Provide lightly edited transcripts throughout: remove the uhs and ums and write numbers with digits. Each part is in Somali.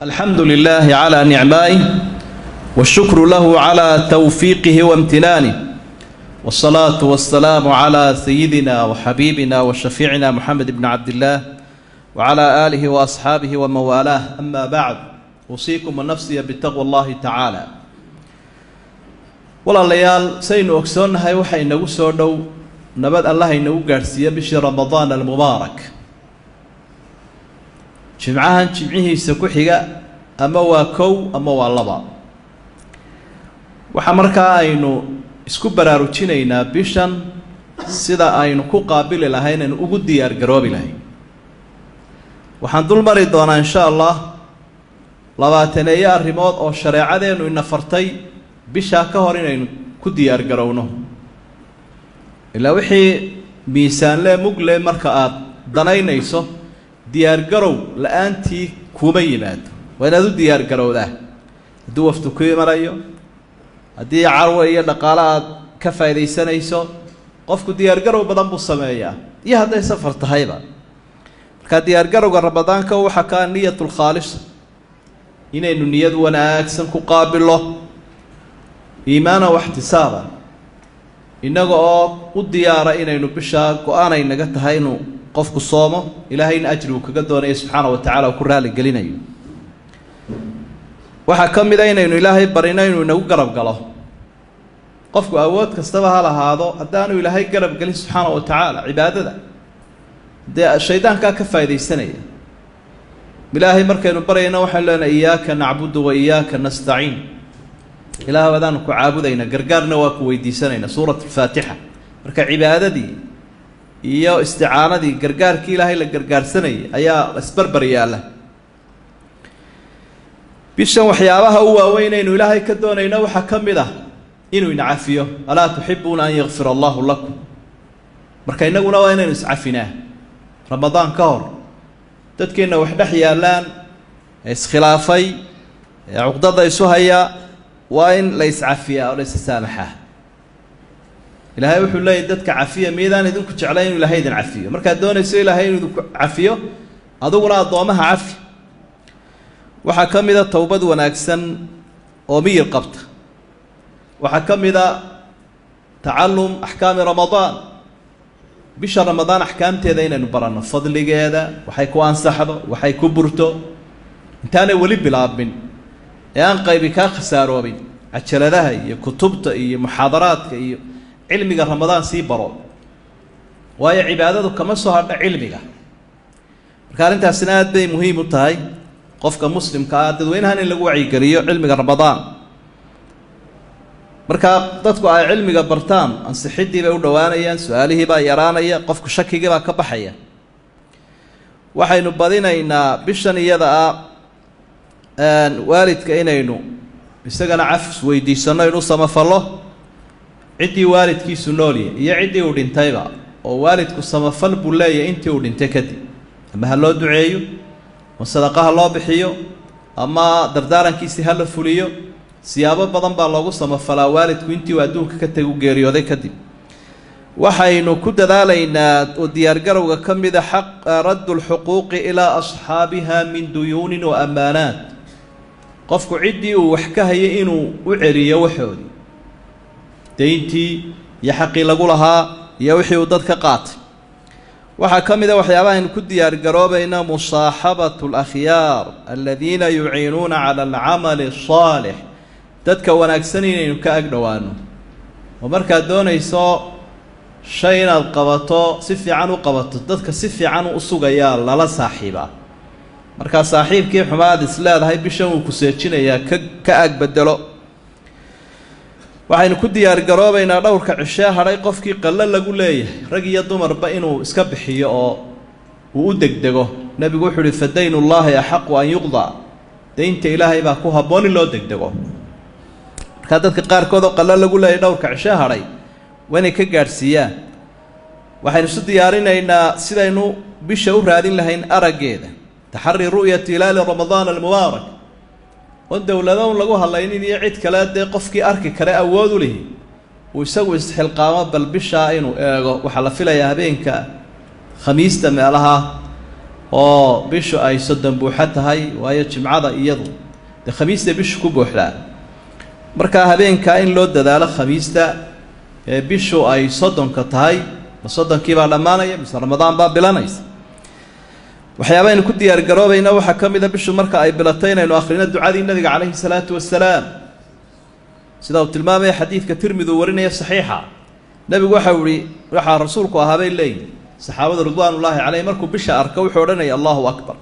الحمد لله على نعمائه والشكر له على توفيقه وامتنانه والصلاة والسلام على سيدنا وحبيبنا وشفيعنا محمد بن عبد الله وعلى آله وأصحابه ومن والاه أما بعد أوصيكم ونفسي بتقوى الله تعالى. Walaalayaal, saynu ogsoonnahay, waxa inagu soo dhow, nabad Allah inagu gaadhsiiya, bishii Ramadaan almubaarak. Jimcahan jimcihiisa ku xiga ama waa kow ama waa laba. Waxaa markaa aynu isku baraarujinaynaa bishan sida aynu ku qaabili lahayn, aynu ugu diyaar garoobi lahayn. Waxaan dul mari doonaa, insha Allah, 20-eeyo arrimood oo shareecadeennu ina fartay bishaa ka hor inaynu ku diyaar garowno. Ilaa wixii miisaanle mugle marka aada danaynayso, diyaargarow la-aantii kuma yimaado. Waa inaad u diyaar garowdaa. Hadduu wafdu ku imanayo, haddii carwe iyo dhaqaale aad ka faaidaysanayso, qofku diyaargarow badan buu sameeyaa, iyo hadday safar tahayba. Markaa diyaargarowga Ramadaanka waxaa kaa niyatulkhaalisa, inaynu niyad wanaagsan ku qaabilo, iimaana waxtisaaba, innaga oo u diyaara inaynu bishaa go-aanay naga tahay inuu qofku soomo, Ilaahayna ajri uu kaga doonayo subxaana wa tacala, uu ku raali gelinayo. Waxaa ka mid a inaynu Ilaahay barino inuu inagu garab galo. Qofku awood kastaba ha lahaado, haddaanu Ilaahay garab gelin subxaana wa tacaala cibaadada, dee shaydaankaa ka faaidaysanaya. Ilaahay markaynu baryayna waxaynu leenahay: "Iyaaka nacbudu wa iyaaka nastaciin." Ilaah, adaanu ku caabudayna, gargaarna waa ku weydiisanayna, suurat alfaatixa. Marka cibaadadii iyo isticaanadii, gargaarkii Ilaahay la gargaarsanayay, ayaa isbarbar yaalla. Bishan waxyaabaha u waaweyn aynu Ilaahay ka doonayno waxaa ka mid ah inuu ina cafiyo. "Alaa tuxibuuna an yakfir allahu lakum?" Marka innaguna waa inaynu iscafinaa Ramadaan ka hor. Dadkeenna wax dhex yaallaan ee iskhilaafay ee cuqdada isu haya, waa in la iscafiyaa oo la issaamaxaa. Ilaahay wuxuu leeyahy: "Dadka cafiya, miydaan idinku jeclay inuu Ilahay idin cafiyo?" Markaad doonayso Ilaahay inuu idinku cafiyo, adiguna addoomaha cafi. Waxaa ka mid a towbad wanaagsan oo miyir qabta. Waxaa ka mid a tacallum axkaami Ramadaan, bisha Ramadaan axkaamteeda inaynu baranno, fadligeeda, waxay ku ansaxdo, waxay ku burto, intaanay weli bilaabmin ee aan qaybi kaa khasaaroobin. Cajaladaha iyo kutubta iyo muxaadaraadka iyo cilmiga Ramadaan sii baro, waayo cibaadadu kama soo hadho cilmiga. Marka arrintaasina aad bay muhiim u tahay qofka muslimka ah, dadweynahan in lagu wacyigeliyo cilmiga Ramadaan. Markaa dadku ay cilmiga bartaan, ansixidii bay u dhowaanayaan, su-aalihii baa yaraanaya, qofku shakigii baa ka baxaya. Waxaynu badinaynaa bishan iyada ah waalidka inaynu isagana cafis weydiisanno, inuu samafallo, ciddii waalidkiisu noolyahy iyo ciddii uu dhintayba. Oo waalidku samafal buu leeyahay intii uu dhintay kadib, ama ha loo duceeyo, ama sadaqa ha loo bixiyo, ama dardaarankiisii ha la fuliyo. Siyaabo badan baa loogu samafalaa waalidku intii uu adduunka ka tegi, u geeriyooday kadib. Waxaynu ku dadaalaynaa oo diyaargarowga ka mida xaq raddu lxuquuqi ilaa asxaabiha min duyuunin wa ammaanaat, qofku ciddii uu wax ka hayay inuu u celiyo waxoodii, dayntii iyo xaqii lagu lahaa iyo wixii uu dad ka qaatay. Waxaa ka mid a waxyaabaha aynu ku diyaargaroobayna musaaxabatu alakhyaar aladiina yuciinuuna cala alcamali asaalix, dadka wanaagsan inaynu ka ag dhowaano. Oo markaad doonayso shay inaad qabato, si fiican u qabato, dadka si fiican u sugayaa lala saaxiibaa. Markaa saaxiibkii xumaad is leedahay bishan wuu ku seejinayaa, ka ag bedelo. Waxaynu ku diyaargaroobaynaa dhowrka cishee hadhay qofkii qallo lagu leeyahay, rag iyo dumarba, inuu iska bixiyo oo uu u degdego. Nebigu wuxuu uhi: "Fa daynullaahi axaqu an yuqda." Daynta Ilaahay baa ku habboon in loo degdego. Markaa dadka qaarkood oo qallo lagu leeyahay, dhowrka cishee hadhay waa inay ka gaadhsiiyaan. Waxaynu isu diyaarinaynaa sidaynu bisha u raadin lahayn araggeeda, taxari ru'yati hilaali Ramadaan almubaarak, oon dowlado un lagu hadlaynin iyo cid kale. Dee qofkii arki kale awood u lihi uu isagu isxilqaamo bal bishaa inuu eego. Waxaa la filayaa habeenka Khamiista meelaha. oo bishu ay 30 buuxa tahay, waayo jimcada iyadu dee khamiista bishu ku buuxdaa. Markaa habeenkaa in loo dadaalo khamiista ee bishu ay 30-ka tahay, ma 30kii baa dhammaanaya mise Ramadaan baa bilanaysa. Waxyaabaynu ku diyaargaroobayna waxaa ka mid a bishu marka ay bilatay inaynu akhrino ducadii nabiga calayhi salaatu wasalaam, sida uu tilmaamaya xadiidka Tirmidi uu warinaya saxiixa. Nabigu waxau ihi, waxaa rasuulku ahaabay leeyihi saxaabada ridwaanullaahi caleyh, markuu bisha arko wuxuu odhanaya allahu akbar,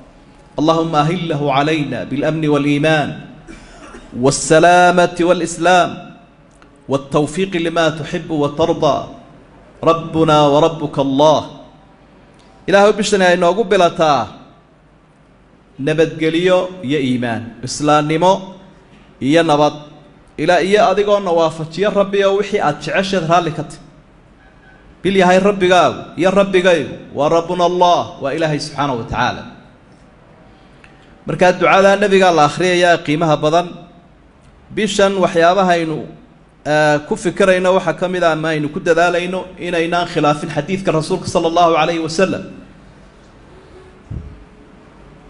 allahuma ahillahu calayna biاlamni waaliimaan waasalaamati waalislaam waltawfiiqi lima tuxibu watardaa rabbuna warabuka allah. Ilaahu bishani ay noogu bilataa nabadgeliyo iyo iimaan, islaamnimo iyo nabad, ilaa iyo adigoona waafajiyo rabbi oo wixii aada jecesheed raalli ka tahy. Bil yahay rabbigaagu iyo rabbigaygu waa rabbuna allah, waa ilaahay subxaanahu wa tacaala. Markaa ducadaa nebigaa la akhriyayaa qiimaha badan. Bishan waxyaabahaynu ku fikirayno waxaa ka mid ah ama aynu ku dadaalayno inaynaan khilaafin xadiidka rasuulka sala allahu calayhi wasalam.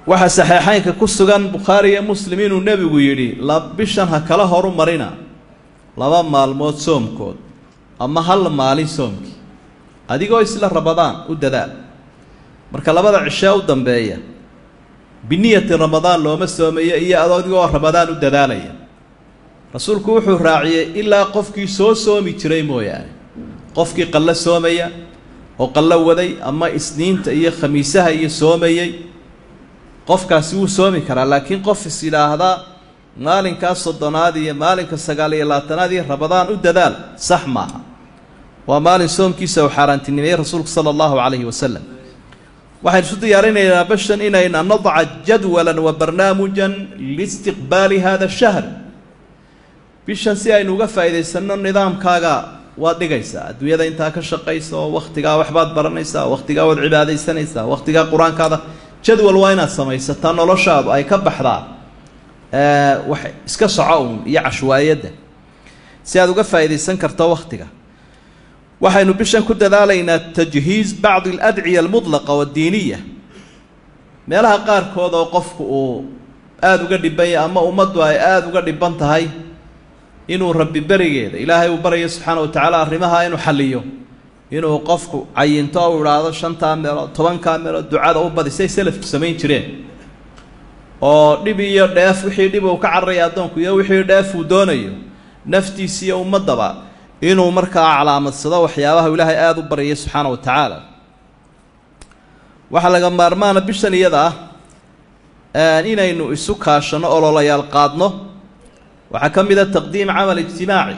Waxaa saxeexeynka ku sugan Bukhaari iyo Muslim inuu nebigu yidhi, bishan ha kala horu marina 2 maalmood soomkood ama hal maalin soomkii, adigoo isla Ramadaan u dadaal. Marka labada cishee u dambeeya biniyati Ramadaan looma soomayo iyo adigoo Ramadaan u dadaalaya. Rasuulku wuxuu raaciyey ilaa qofkii soo soomi jiray mooyaane, qofkii qallo soomaya oo qallo waday ama isniinta iyo khamiisaha iyo soomayey, qofkaasi wuu soomi karaa. Laakiin qof is yidhaahdaa maalinkaa 30aad iyo maalinka 29aad iyo Ramadaan u dadaal, sax maaha. Waa maalin soomkiisa uu xaaraantinimeeyey rasuulku sala allahu calayhi wasalam. Waxaynu isu diyaarinaynaa bashan inayna nadaca jadwalan wa barnaamujan liistiqbaali hada ashahr. Bishan si aynu uga faa'iidaysanno nidaamkaaga waad dhigaysaa, adduunyada intaa ka shaqayso, wakhtigaa waxbaad baranaysaa, wakhtigaa waad cibaadaysanaysaa, wakhtigaa qur-aankaada, jadwal waa inaad samaysataa, noloshaadu ay ka baxdaa wax iska soco uun iyo cashwaayadda, si aad uga faa'iidaysan karto wakhtiga. Waxaynu bishan ku dadaalaynaa tajhiiz bacdi aladciya almudlaqa waaddiiniya. Meelaha qaarkood oo qofku uu aada uga dhiban yahay ama ummaddu ay aada uga dhiban tahay, inuu rabbi berigeeda ilaahay uu baryayo subxaana wa tacaala arrimaha inuu xalliyo, inuu qofku cayinto oo idhaahdo 5 meelood 10 meelood ducada u badi, say selafku samayn jireen, oo dhib iyo dheef wixii dhib uu ka cararaya addoonku iyo wixii dheef uu doonayo naftiisa iyo ummaddaba inuu markaa calaamadsado waxyaabaha ilaahay aada u baryay subxaana wa tacaala. Waxaa laga maarmaana bishan iyada ah inaynu isu kaashanno, ololayaal qaadno. Waxaa ka mid a taqdiim camal ijtimaaci,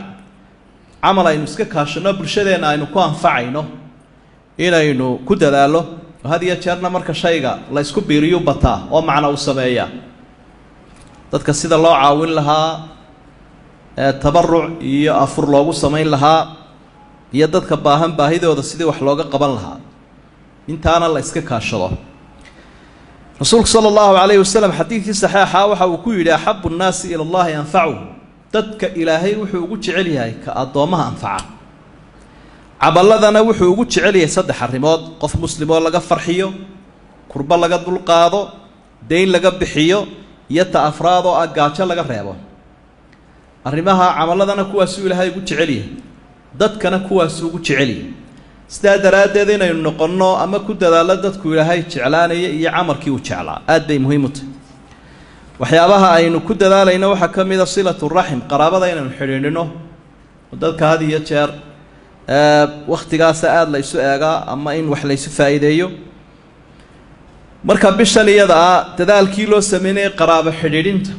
camal aynu iska kaashanno bulshadeenna aynu ku anfacayno inaynu ku dadaallo. Had iyo jeerna marka shayga la isku biiriyu bataa oo macno uu sameeyaa. Dadka sida loo caawin lahaa, tabaruc iyo afur loogu samayn lahaa, iyo dadka baahan baahidooda sidii wax looga qaban lahaa, intaana la iska kaashado. Rasuulku sala allahu calayhi wasalam xadiidkii saxeexa waxa uu ku yidhi, axabu nnaasi ila allahi anfacuhu. Dadka ilaahay wuxuu ugu jecel yahay ka addoommaha anfaca. Camalladana wuxuu ugu jecel yahay 3 arrimood: qof muslim oo laga farxiyo, kurbo laga dulqaado, deyn laga bixiyo, iyo ta afraad oo ah gaajo laga reebo. Arrimaha camalladana kuwaasuu ilaahay ugu jecel yahay, dadkana kuwaasuu ugu jecel yahay. Sidaa daraaddeed inaynu noqonno ama ku dadaallo dadku ilaahay jeclaanaya iyo camalkii uu jeclaa, aad bay muhiim u tahay. Waxyaabaha aynu ku dadaalayno waxaa ka mid a silatu raxim, qaraabada inaynu xidhiidhino. Oo dadka had iyo jeer wakhtigaasa aada la ysu eegaa ama in wax laysu faa'iideeyo. Marka bishan iyada ah dadaalkii loo sameynayay qaraabo xidhiidhinta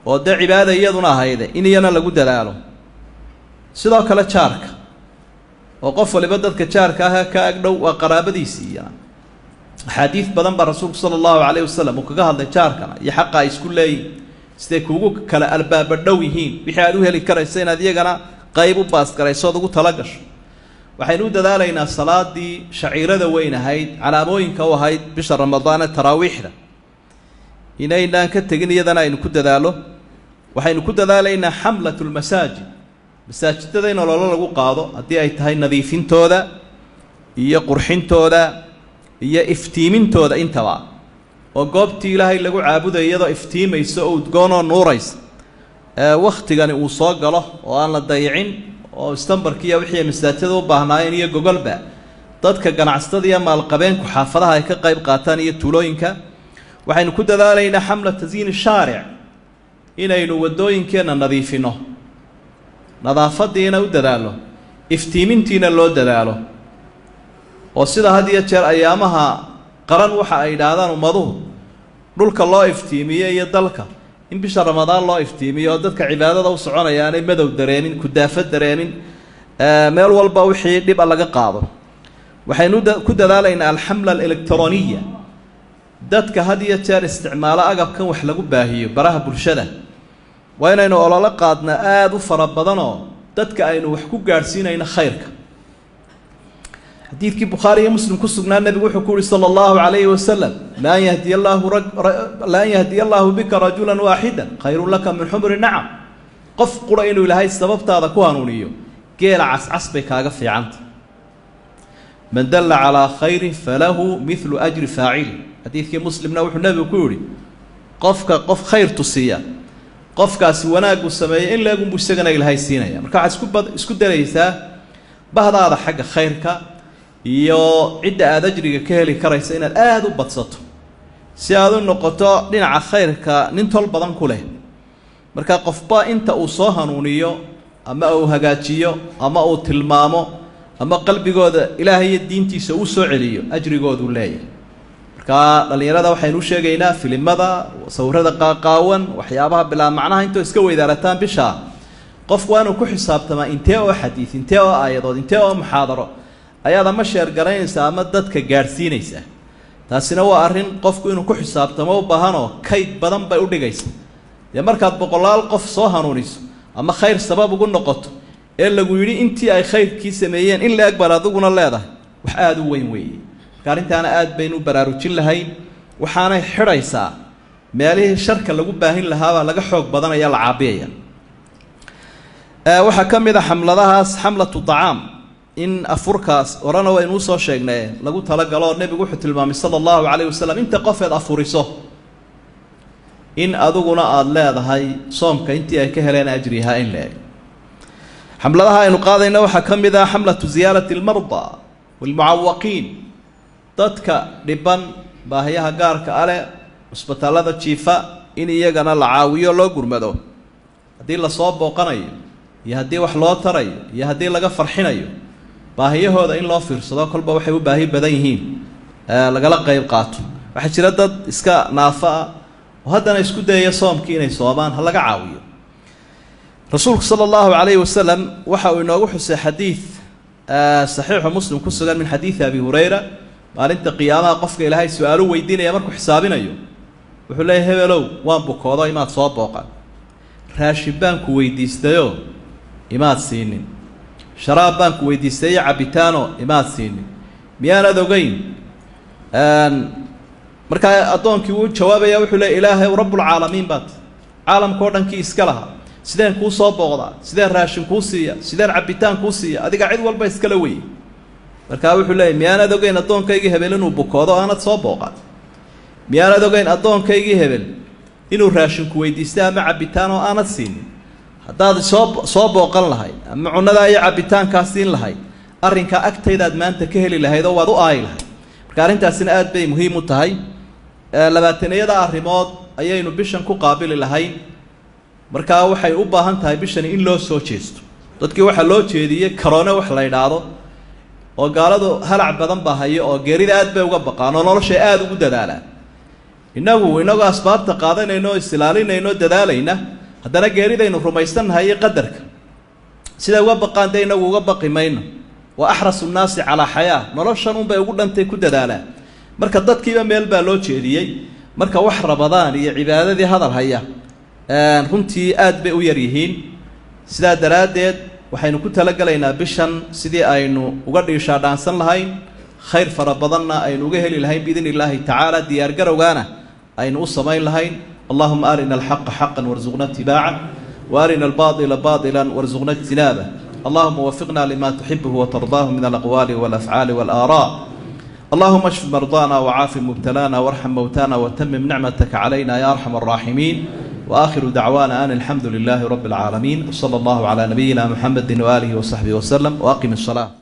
oo dee cibaada iyaduna ahayde in iyana lagu dadaalo. Sidoo kale jaarka, oo qof waliba dadka jaarka ah ka agdhow waa qaraabadiisii. Iyana axaadiid badan baa rasuulku sala allahu calayhi wasalam uu kaga hadlay jaarkana iyo xaqa ay isku leeyihin, siday kuugu kala albaaba dhow yihiin, wixii aad u heli karaysa inaad iyagana qayb u baasgarayso ood ugu tala gasho. Waxaynu u dadaalaynaa salaadii shaciirada weyn ahayd, calaamooyinka u ahayd bisha Ramadaane, taraawiixda, inaynaan ka tegin, iyadana aynu ku dadaalo. Waxaynu ku dadaalaynaa xamlatu lmasaajid, masaajidada in ololo lagu qaado, haddii ay tahay nadiifintooda iyo qurxintooda iyo iftiimintooda intaba, oo goobtii ilaahay lagu caabuday iyadoo iftiimaysa oo udgoonoo nuuraysa wakhtigani uu soo galo oo aan la dayicin, oo istambarkiiyo wixii masaajida u baahnaayeen iyo gogolba dadka ganacsatada iyo maalqabeenku xaafadaha ay ka qayb qaataan iyo tuulooyinka. Waxaynu ku dadaalaynaa xamla tasyiini shaaric, inaynu waddooyinkeenna nadiifino, nadaafadiina u dadaalo, iftiimintiina loo dadaalo, oo sida had iyo jeer ayaamaha qaran waxa ay yidhaahdaan ummaduhu dhulka loo iftiimiyo iyo dalka in bisha Ramadaan loo iftiimiyo oo dadka cibaadada u soconaya aanay madow dareemin, kudaafo dareemin, meel walba wixii dhiba laga qaado. Waxaynu ku dadaalaynaa alxamla alelektroniya, dadka had iyo jeer isticmaalo agabkan wax lagu baahiyo baraha bulshada, waa inaynu ololo qaadnaa aada u fara badanoo dadka aynu wax ku gaadhsiinayno khayrka. Xadiidkii Bukhaari iyo Muslim ku sugnaa nebigu wuxuu ku uhi sala allahu calayhi wasalam: laan yahdiya allaahu bika rajulan waaxidan khayrun laka min xumri nacam. Qof qura inuu ilaahay sababtaada ku hanuuniyo geela cascas bay kaaga fiicanta. Man dalla calaa khayrin falahu midlu ajri faacili. Xadiidkii Muslimna wuxuu nebigu ku yihi: qofka qof khayr tusiya, qofkaasi wanaaguu sameeyey in leegunbuu isagana ilaahay siinaya. Marka waxaad isku daraysaa bahdaada xagga khayrka iyo cidda aada ajriga ka heli karaysa inaad aada u badsato, si aad u noqoto dhinaca khayrka nin tol badan ku leh. Marka qofba inta uu soo hanuuniyo ama uu hagaajiyo ama uu tilmaamo ama qalbigooda ilaahay iyo diintiisa uu soo celiyo, ajrigooduu leeyahay. Marka dhallinyarada waxaynu u sheegaynaa filimada, sawirada qaaqaawan, waxyaabaha bilaa macnaha intoo iska weydaarataan bishaa, qofku waa inuu ku xisaabtamaa intee oo xadiid, intee oo aayadood, intee oo muxaadaro ayaad ama sheergaraynaysaa ama dadka gaadhsiinaysaa. Taasina waa arrin qofku inuu ku xisaabtamo u baahanoo kayd badan bay udhigaysa. Dee markaad boqolaal qof soo hanuuniso ama khayr sabab ugu noqoto ee lagu yidhi intii ay khayrkii sameeyeen in la eg bal adiguna leedahay, wax aada u weyn weeye. Marka arrintaana aada baynu baraarujin lahayn, waxaanay xidhaysaa meelihii sharka lagu baahin lahaabaa laga xoog badanaya, la caabiyaya. Waxaa ka mid a xamladahaas xamlatu dacaam, in afurkaas horena waynuu soo sheegnay lagu talagalo. Nebigu wuxuu tilmaamay sala allahu calayhi wasalam inta qofeed afuriso in adiguna aada leedahay soomka intii ay ka heleen ajrihaa in la eg. Xamladaha aynu qaadayna waxaa ka mid ah xamlatu ziyaarati almarda waalmucawaqiin, dadka dhiban, baahiyaha gaarka ale, cusbitaallada jiifa, in iyagana la caawiyo, loo gurmado, haddii lasoo booqanayo iyo haddii wax loo tarayo iyo haddii laga farxinayo, baahiyahooda in loo fiirsado, kolba waxay u baahi badan yihiin lagala qayb qaato. Waxaa jira dad iska naafo ah oo haddana isku dayaya soomkii inay soomaan, ha laga caawiyo. Rasuulku sala allahu calayhi wasalam waxa uu inoogu xusay xadiid saxiixu Muslim ku sugan min xadiidi Abi Hurayra: maalinta qiyaamaha qofka ilaahay su-aalu weydiinaya markuu xisaabinayo, wuxuu leeyahy: hebelow, waan bukoodo, imaad soo booqan, raashin baan ku weydiistayoo imaad siinin, sharaab baan ku weydiistay iyo cabitaano imaad siinin, miyaanad ogeyn? Markaa addoonkii wuu jawaabaya, wuxuu leey: ilaahay rabbulcaalamiin baat, caalamka oo dhan kii iska lahaa, sideen kuu soo booqdaa, sideen raashin kuu siiya, sideen cabitaan kuu siiya, adiga cid walba iskala wey. Markaa wuxuu leeyay: miyaanad ogeyn addoonkaygii hebel inuu bukoodo aanad soo booqan? Miyaanad ogeyn addoonkaygii hebel inuu raashinku weydiistay ama cabitaan oo aanad siinin? Haddaad soo booqan lahayd ama cunadaa iyo cabitaankaa siin lahayd, arrinkaa agtaydaad maanta ka heli lahayd oo waad u aayi lahayd. Marka arrintaasina aad bay muhiim u tahay. Labaataniyada arrimood ayaynu bishan ku qaabili lahayn. Markaa waxay u baahan tahay bishani in loo soo jeesto. Dadkii waxaa loo jeediyey karoone wax la idhaahdo, oo gaaladu halac badan baa hayo, oo geerida aad bay uga baqaan oo noloshay aada ugu dadaalaan. Innagu inagoo asbaabta qaadanayno o isilaalinayno o dadaalayna, haddana geeridaynu rumaysannahay iyo qadarka siday uga baqaan dee inagu uga baqi mayno. Wa axrasu nnaasi calaa xayaa, noloshan unbay ugu dhantay ku dadaalaan. Marka dadkiiba meel baa loo jeediyey. Marka wax Rabadaan iyo cibaadadii hadal haya runtii aad bay u yar yihiin. Sidaa daraaddeed waxaynu ku talagelaynaa bishan sidii aynu uga dhiishaadhaansan lahayn, khayr fara badanna aynu uga heli lahayn biidni illaahi tacaala, diyaargarowgaana aynu u samayn lahayn. Allahuma arina alxaqa xaqan warsuqna itibaaca, wa arina albaطila baطila warsuqna ijtinaabah. Allahuma wafiqna lima tuxibuhu watardaahu min alaqwaali walafcaali walaaraa. اللهم اشف مرضانا وعاف مبتلانا وارحم موتانا وتمم نعمتك علينا يا أرحم الراحمين. وآخر دعوانا أن الحمد لله رب العالمين، وصلى الله على نبينا محمد وآله وصحبه وسلم، وأقم الصلاة.